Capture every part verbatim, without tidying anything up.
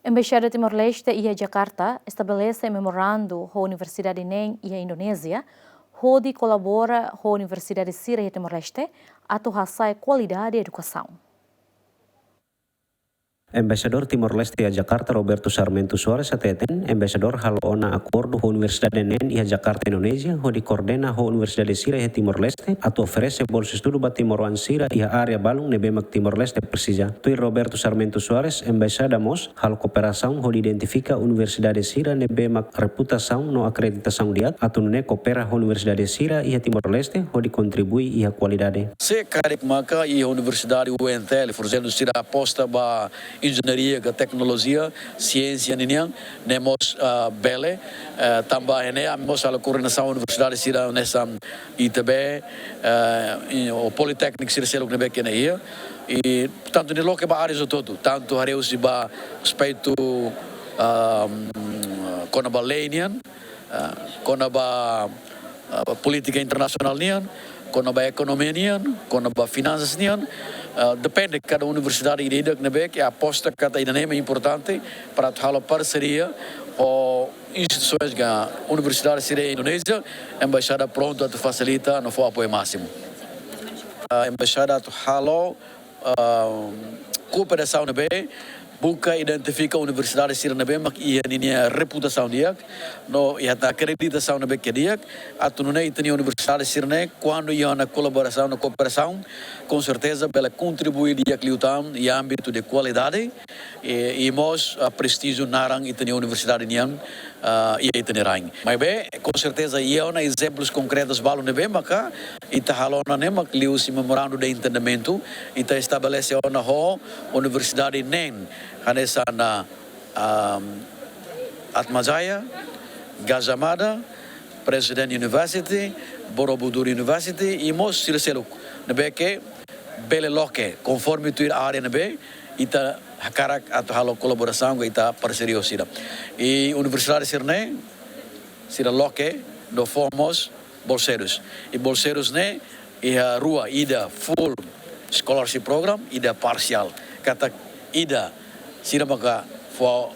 Embaixada Timor-Leste iha Jakarta estabelese memorandu ho universidade neen iha Indonézia, hodi kolabora ho universidade sira iha Timor-Leste, atu hasa'e kualidade edukasaun. Embaixadór Timor-Leste iha Jakarta, Roberto Sarmento Soares, hateten, embaixadór halo ona akordu ho universidade neen iha Jakarta, Indonézia, hodi koordena ho universidade sira iha Timor-Leste, atu oferese bolsa estudu ba timoroan sira iha área balun ne'ebé mak Timor-Leste presiza. Tuir Roberto Sarmento Soares, embaixada mós halo kooperasaun hodi identifika universidade sira ne'ebé mak reputasaun no akreditasaun di'ak, atu nune'e koopera ho universidade sira iha Timor-Leste hodi kontribui iha kualidade. Se karik maka iha universidade U N T L, por ezemplu, sira aposta ba enjeñaria ka teknolojia, siénsia ninian, ne'e mós, ah, bele, eh, tanba ne'e ami mós halo koordenasaun universidade sira hanesan I T B, eh, i, ou politékniku sira seluk ne'ebé ke iha ne'e. I tantu ne'e loke ba áreas hotu-hotu, tantu haree husi ba aspeitu, ah, kona-ba lei nian, ah, kona-ba, ah, polítika internasionál nian, kona-ba ekonomia nian, kona-ba finansas nian, ah, depende kada universidade ida-idak ne'ebé ke aposta katak ida-ne'e importante para atu halo parseria ho instituisoens ka universidade sira Indonézia, embaixada prontu atu fasilita no fó apoiu másimu. Ah, embaixada atu halo, ah, kooperasaun ne'ebé buka identifika universidade sira ne'ebé mak iha ninia reputasaun di'ak, no iha ita akreditasaun ne'ebé ke di'ak, atu nune'e ita-nia universidade sira-ne'e, kuandu iha ona kolaborasaun no kooperasaun, konserteza bele kontribui di'ak liután iha ámbitu de kualidade, i, i mós, ah, prestíjiu naran ita-nia universidade nian, ah, iha ita-nia rain. Maibé, konserteza, iha ona ezemplus konkretus balun ne'ebé maka ita halo ona ne'e mak liuhusi memorandu de entendimentu, ita estabelese ona ho universidade neen, hanesan na, ah, Atmajaya, Gajah Mada, President University, Borobudur University, i mós sira seluk ne'ebé ke bele loke, konforme tuir área ne'ebé ita hakarak atu halo kolaborasaun ka ita parseria ho sira. I universidade sira-ne'e, sira loke no fó mós bolseirus. I bolseirus ne'e iha rua, ida full scholarship program, ida parsiál. Katak ida sira maka fó,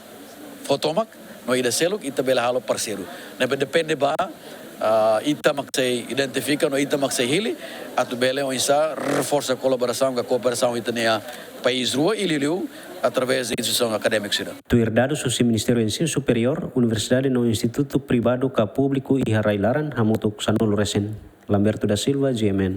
fó tomak, no ida seluk ita bele halo parseiru. Ne'ebé depende ba, ah, ita mak sei identifika no ita mak sei hili, atu bele oinsá reforsa kolaborasaun ka kooperasaun ita-nia país rua i liuliu através de instituisaun akadémika sira. Tuir dadus husi Ministériu Ensinu Superiór, universidade no institutu privadu ka públiku iha rai-laran hamutuk sanulu resin. Lamberto da Silva, G M N.